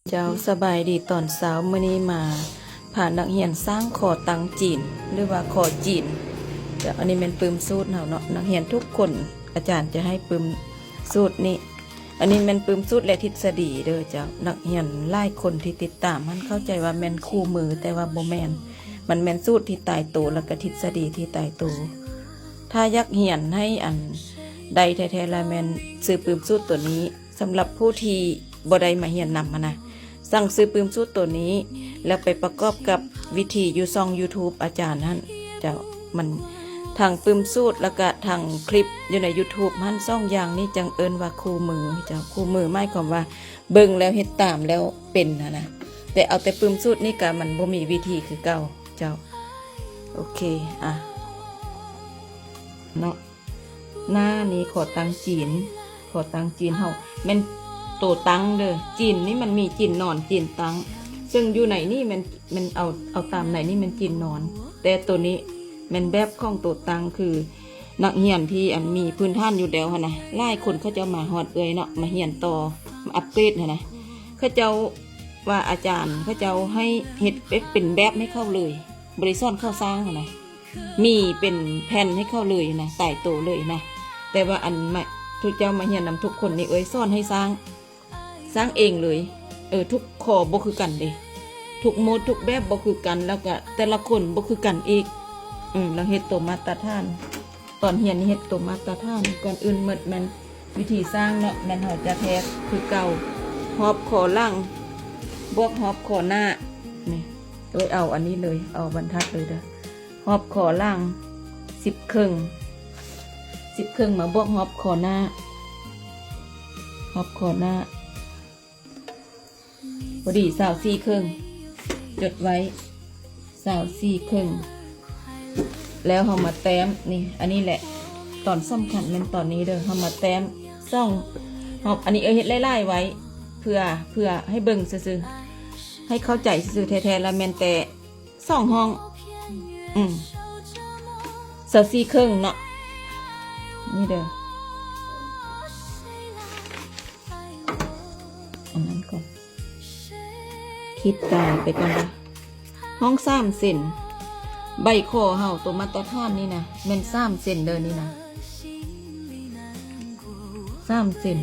ເຈົ້າ ສະບາຍດີຕອນເຊົ້າ. ມື້ນີ້ມາພານັກຮຽນສ້າງຂໍຕັງຈີນ ຫຼືວ່າຂໍຈີນ. ເຈົ້າ ອັນນີ້ແມ່ນປຶ້ມສູດເຮົາເນາະ. ນັກຮຽນທຸກຄົນ ອາຈານຈະໃຫ້ປຶ້ມສູດນີ້. ອັນນີ້ແມ່ນປຶ້ມສູດ ແລະ ທິດສະດີເດີເຈົ້າ. ນັກຮຽນຫຼາຍຄົນທີ່ຕິດຕາມຫັ້ນເຂົ້າໃຈວ່າແມ່ນຄູ່ມື, ແຕ່ວ່າບໍ່ແມ່ນ. ມັນແມ່ນສູດທີ່ຕາຍໂຕ ແລ້ວກໍທິດສະດີທີ່ຕາຍໂຕ. ຖ້າຢາກຮຽນໃຫ້ອັນໄດ້ແທ້ໆ ລະແມ່ນຊື້ປຶ້ມສູດໂຕນີ້. ສຳລັບຜູ້ທີ່ບໍ່ໄດ້ມາຮຽນນຳຫັ້ນນະ, ສັ່ງຊື້ປຶ້ມສູດໂຕນີ້ ແລ້ວໄປປະກອບກັບວິທີຢູ່ຊ່ອງ YouTube ອາຈານຫັ້ນເຈົ້າ. ມັນທັງປຶ້ມສູດ ແລ້ວກະທັງຄລິບຢູ່ໃນ YouTube ຫັ້ນ, ສອງຢ່າງນີ້ຈັ່ງເອີ້ນວ່າຄູ່ມືເຈົ້າ. ຄູ່ມືໝາຍຄວາມວ່າເບິ່ງແລ້ວເຮັດຕາມແລ້ວເປັນຫັ້ນນະ, ແຕ່ເອົາແຕ່ປຶ້ມສູດນີ້ກະມັນບໍ່ມີວິທີຄືເກົ່າເຈົ້າ. ໂອເຄ ອ່ະ ເນາະ. ໜ້ານີ້ຂໍຕັງຈີນ, ຂໍຕັງຈີນເຮົາແມ່ນໂຕຕັງເດີ. ຈີນນີ້ມັນມີຈີນນອນ, ຈີນຕັ້ງ, ເຊິ່ງຢູ່ໃນນີ້ແມ່ນ ແມ່ນເອົາ ເອົາຕາມໃນນີ້ແມ່ນຈີນນອນ, ແຕ່ໂຕນີ້ແມ່ນແບບຂອງໂຕຕັ້ງ. ຄືນັກຮຽນທີ່ອັນມີພື້ນຖານຢູ່ແລ້ວຫັ້ນນະ, ຫຼາຍຄົນເຂົາເຈົ້າມາຮອດເອື້ອຍເນາະ, ມາຮຽນຕໍ່, ມາອັບເກຣດຫັ້ນນະ, ເຂົາເຈົ້າວ່າອາຈານເຂົາເຈົ້າໃຫ້ເຮັດເປັນແບບໃຫ້ເຂົາເລີຍ, ບໍ່ໄດ້ສອນເຂົາສ້າງຫັ້ນນະ. ມີເປັນແຜ່ນໃຫ້ເຂົາເລີຍນະ, ຕາຍໂຕເລີຍນະ. ແຕ່ວ່າອັນມາ ທຸກເຈົ້າມາຮຽນນຳທຸກຄົນນີ້ ເອີຍ ສອນໃຫ້ສ້າງ, ສ້າງເອງເລີຍ. ເອີ ທຸກຂໍ້ບໍ່ຄືກັນເດ້, ທຸກໂໝດທຸກແບບບໍ່ຄືກັນ, ແລ້ວກະແຕ່ລະຄົນບໍ່ຄືກັນອີກ. ເອີ ແລ້ວເຮັດໂຕມາດຕະຖານ, ຕອນຮຽນນີ້ເຮັດໂຕມາດຕະຖານ. ກ່ອນອື່ນໝົດແມ່ນ ວິທີສ້າງເນາະ ແມ່ນເຮົາຈະແທກຄືເກົ່າ, ຮອບຂໍ້ຫຼັງບວກຮອບຂໍ້ໜ້າ. ນີ້ ໂດຍເອົາອັນນີ້ເລີຍ, ເອົາບັນທັດເລີຍເດີ. ຮອບຂໍ້ຫຼັງສິບເຄິ່ງ, ສິບເຄິ່ງມາບວກຮອບຂໍ້ໜ້າ, ຮອບຂໍ້ໜ້າ ພໍດີຊາວສີ່ເຄິ່ງ, ຈົດໄວ້ ຊາວສີ່ເຄິ່ງ. ແລ້ວເຮົາມາແຕ້ມນີ້, ອັນນີ້ແຫຼະຕອນສຳຄັນແມ່ນຕອນນີ້ເດີ. ເຮົາມາແຕ້ມສອງຮອບ. ອັນນີ້ເອີຍເຮັດຫຼາຍໆໄວ້ ເພື່ອ ເພື່ອໃຫ້ເບິ່ງຊື່ໆ ໃຫ້ເຂົ້າໃຈຊື່ໆ. ແທ້ໆລະແມ່ນແຕ່ສອງຫ້ອງ, ອືມ ຊາວສີ່ເຄິ່ງເນາະ. ນີ້ເດີ ອັນນັ້ນກ່ອນ, ຄິດຕາຍໄປກ່ອນເດີ. ຫ້ອງສາມເຊັນ, ໃບຂໍເຮົາໂຕມາດຕະຖານນີ້ນະ ແມ່ນສາມເຊັນເດີ. ນີ້ນະ ສາມເຊັນ.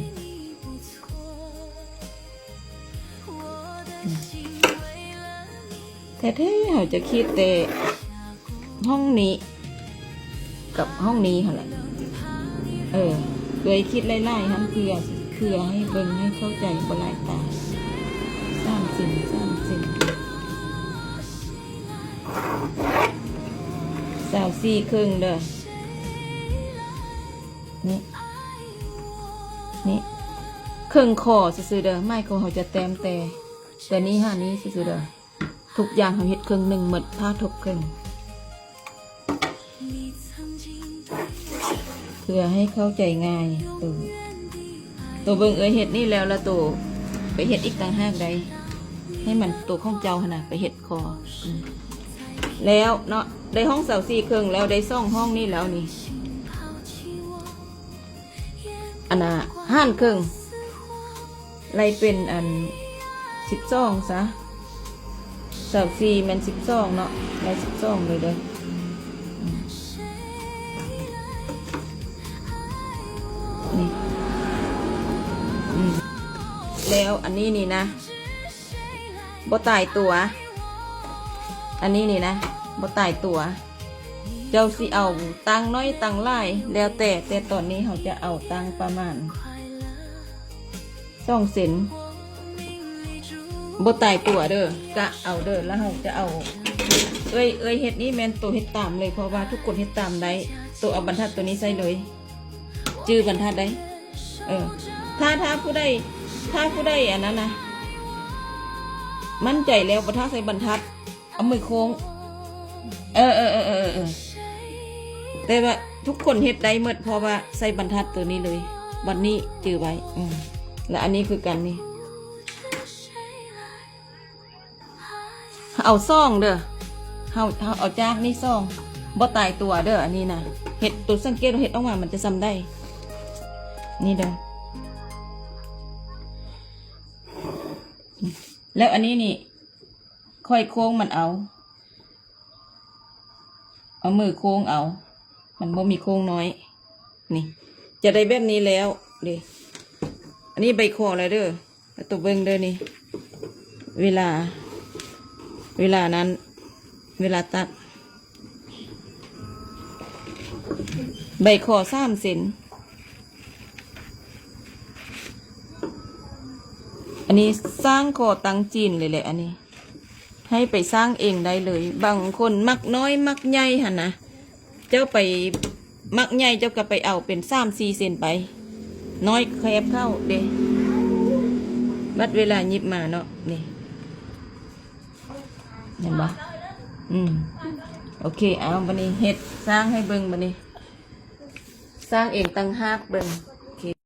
ແທ້ໆເຮົາຈະຂີດແຕ່ຫ້ອງນີ້ກັບຫ້ອງນີ້ຫັ້ນແຫຼະ. ເອີ ເອື້ອຍຂີດຫຼາຍໆຫັ້ນ ເພື່ອ ເພື່ອໃຫ້ເບິ່ງໃຫ້ເຂົ້າໃຈ ບໍ່ຫຼາຍຕາ. ສາມເຊັນ ສາມເຊັນ ຊາວສີ່ເຄິ່ງເດີ. ນີ້ ນີ້ ເຄິ່ງຂໍ້ຊື່ໆເດີ. ໝາຍຄວາມເຮົາຈະແຕ້ມແຕ່ ແຕ່ນີ້ຫານີ້ຊື່ໆເດີ. ທຸກຢ່າງເຮົາເຮັດເຄິ່ງໜຶ່ງໝົດ, ຜ້າທົບເຄິ່ງ ເພື່ອໃຫ້ເຂົ້າໃຈງ່າຍ. ໂຕ ໂຕເບິ່ງເອື້ອຍເຮັດນີ້ແລ້ວ ລະໂຕໄປເຮັດອີກຕ່າງຫາກໄດ້ ໃຫ້ມັນໂຕຂອງເຈົ້າຫັ້ນນະ ໄປເຮັດ ຂໍ ອືມ ແລ້ວເນາະ ໄດ້ຫ້ອງຊາວສີ່ເຄິ່ງແລ້ວ ໄດ້ສອງຫ້ອງນີ້ແລ້ວນີ້ ອັນນ່າ ຫານເຄິ່ງ ໄລ່ເປັນອັນສິບສອງຊະ ຊາວສີ່ແມ່ນສິບສອງເນາະ ໄລ່ສິບສອງເລີຍເດີ ອືມ ນີ້ ອືມ ແລ້ວອັນນີ້ນີ້ນະ ບໍ່ຕາຍຕົວ ອັນນີ້ນີ້ນະ ບໍ່ຕາຍຕົວ ເຈົ້າຊິເອົາຕັ້ງໜ້ອຍຕັ້ງຫຼາຍ ແລ້ວແຕ່ ແຕ່ຕອນນີ້ເຮົາຈະເອົາຕັ້ງປະມານສອງເຊັນ ບໍ່ຕາຍຕົວເດີ ກະເອົາເດີ ແລ້ວເຮົາຈະເອົາ ເອື້ອຍ ເອື້ອຍເຮັດນີ້ແມ່ນໂຕເຮັດຕາມເລີຍ ເພາະວ່າທຸກຄົນເຮັດຕາມໄດ້ ໂຕເອົາບັນທັດໂຕນີ້ໃສ່ເລີຍ ຈື່ບັນທັດໄດ້ ເອີ ຖ້າ ຖ້າຜູ້ໃດ ຖ້າຜູ້ໃດອັນນັ້ນນະ ໝັ້ນໃຈແລ້ວ ບໍ່ຖ້າໃສ່ບັນທັດ ເອົາມືໂຄ້ງ ເອີ ເອີ ແຕ່ວ່າທຸກຄົນເຮັດໄດ້ໝົດ ເພາະວ່າໃສ່ບັນທັດໂຕນີ້ເລີຍ ບັດນີ້ຈື່ໄວ້ ອືມ ແລະ ອັນນີ້ຄືກັນນີ້ ເຮົາເອົາສອງເດີ ເຮົາ ເຮົາເອົາຈາກນີ້ສອງ ບໍ່ຕາຍຕົວເດີ ອັນນີ້ນະ ເຮັດ ໂຕສັງເກດວ່າເຮັດອອກມາມັນຈະສ່ຳໃດ ນີ້ເດີ. ແລ້ວອັນນີ້ນີ້ ຂ້ອຍໂຄ້ງມັນເອົາ ເອົາມືໂຄ້ງເອົາ ມັນບໍ່ມີໂຄ້ງນ້ອຍ ນີ້ ຈະໄດ້ແບບນີ້ແລ້ວເດ້. ອັນນີ້ໃບຂໍແລ້ວເດີ ປະຕູເບິ່ງເດີນີ້ ເວລາ ເວລານັ້ນ ເວລາຕັດ ໃບຂໍສາມເຊັນ. ອັນນີ້ສ້າງຂໍຕັ້ງຈີນເລີຍແຫຼະ ອັນນີ້ ໃຫ້ໄປສ້າງເອງໄດ້ເລີຍ. ບາງຄົນມັກນ້ອຍມັກໃຫຍ່ຫັ້ນນະ ເຈົ້າໄປມັກໃຫຍ່ ເຈົ້າກໍໄປເອົາເປັນສາມສີ່ເຊັນໄປ ນ້ອຍແຄບເຂົ້າເດ້. ບັດເວລາຫຍິບມາເນາະ ນີ້ ເຫັນບໍ່? ອືມ ໂອເຄ ເອົາ ບັດນີ້ເຮັດສ້າງໃຫ້ເບິ່ງ ບັດນີ້ສ້າງເອງຕ່າງຫາກເບິ່ງ.